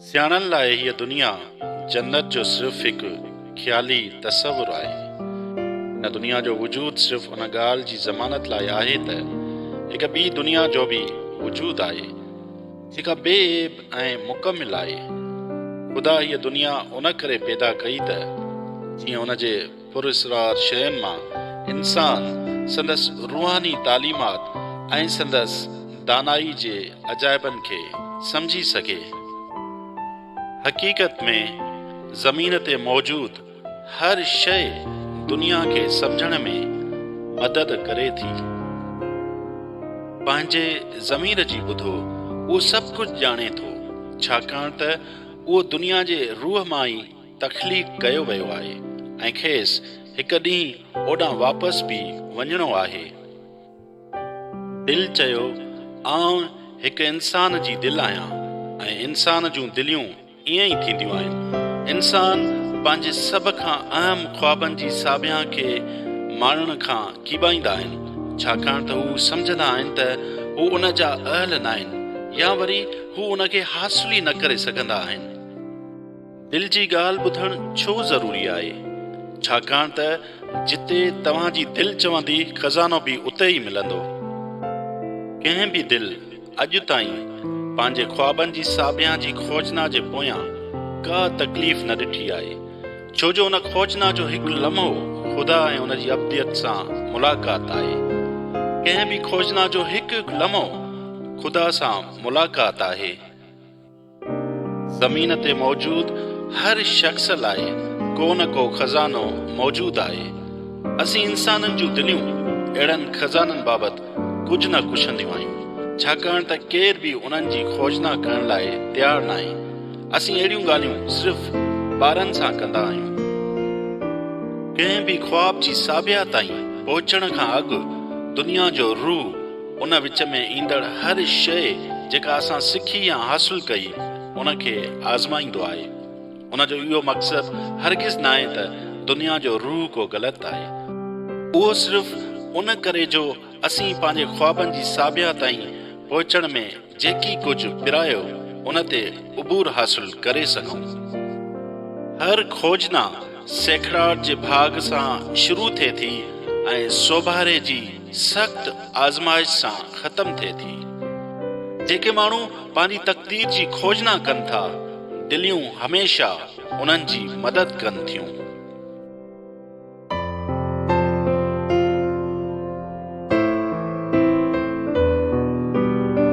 سياڻن لاء هيء دنيا جنت جو صرف هڪ خيالي تصور آهي. هن دنيا جو وجود صرف ان ڳالهه جي ضمانت لاء آهي ته هڪ ٻي دنيا جو به وجود آهي، جيڪا بي عيب ۽ مڪمل آهي. خدا هيء دنيا ان ڪري پيدا ڪئي ته جيئن ان جي پراسرار شين مان انسان سندس روحاني تعليمات ۽ سندس دانائي جي عجائبن کي سمجهي سگهي. حقيقت ۾ زمين تي موجود هر شيء دنيا کي سمجهڻ ۾ مدد ڪري ٿي. پنهنجي ضمير جي ٻڌو، اهو سڀ ڪجهه ڄاڻي ٿو، ڇاڪاڻ ته اهو دنيا جي روح مان ئي تخليق ڪيو ويو آهي ۽ کيس هڪ ڏينهن اوڏانهن واپس به وڃڻو آهي. دل چيو، آئون هڪ انسان جي دل آهيان ۽ انسان جون دليون ائين ئي ٿينديون آهن. انسان پنهنجي سڀ کان اهم خوابن جي ساڀيان کي ماڻڻ کان ڪيٻائيندا آهن، ڇاڪاڻ ته هو سمجهندا آهن ته هو ان جا اهل ناهن يا وري هو ان کي حاصل ئي نه ڪري سگهندا آهن. دل جي ڳالهه ٻڌڻ ڇو ضروري آهي؟ ڇاڪاڻ ته جتي توهان جي دل چوندي خزانو به اتي ئي ملندو. ڪنهن به دل اڄ تائين پنهنجي خوابن جي ساڀيان جي کوجنا جي پويان ڪا تڪليف نه ڏٺي آهي، ڇو جو ان کوجنا جو هڪ لمحو خدا ۽ ان جي ابديت سان ملاقات آهي. ڪنهن به کوجنا جو هڪ هڪ لمحو خدا سان ملاقات آهي. زمين تي موجود هر شخص لاء ڪو نه ڪو خزانو موجود آهي. اسين انسانن جون دليون اهڙن خزانن بابت ڪجهه نه ڪڇنديون آهيون، ڇاڪاڻ ته ڪير به انهن جي کوجنا ڪرڻ لاء تيار ناهي. اسين اهڙيون ڳالهيون صرف ٻارن سان ڪندا آهيون. ڪنهن به خواب جي ساڀيا تائين پهچڻ کان اڳ دنيا جو روح ان وچ ۾ ايندڙ هر شيء جيڪا اسان سکي يا حاصل ڪئي، ان کي آزمائيندو آهي. ان جو اهو مقصد هرگز ناهي ته دنيا جو روح ڪو غلط آهي. اهو صرف ان ڪري جو اسين پنهنجي خوابن جي ساڀيا تائين پهچڻ ۾ جيڪي ڪجهه پرايو، ان تي عبور حاصل ڪري سگهون. هر کوجنا سيکڙاٽ جي ڀاڳ سان شروع ٿئي ٿي ۽ سوڀاري جي سخت آزمائش سان ختم ٿئي ٿي. جيڪي ماڻهو پنهنجي تقدير جي کوجنا ڪن ٿا، دليون هميشه انهن جي مدد ڪن ٿيون.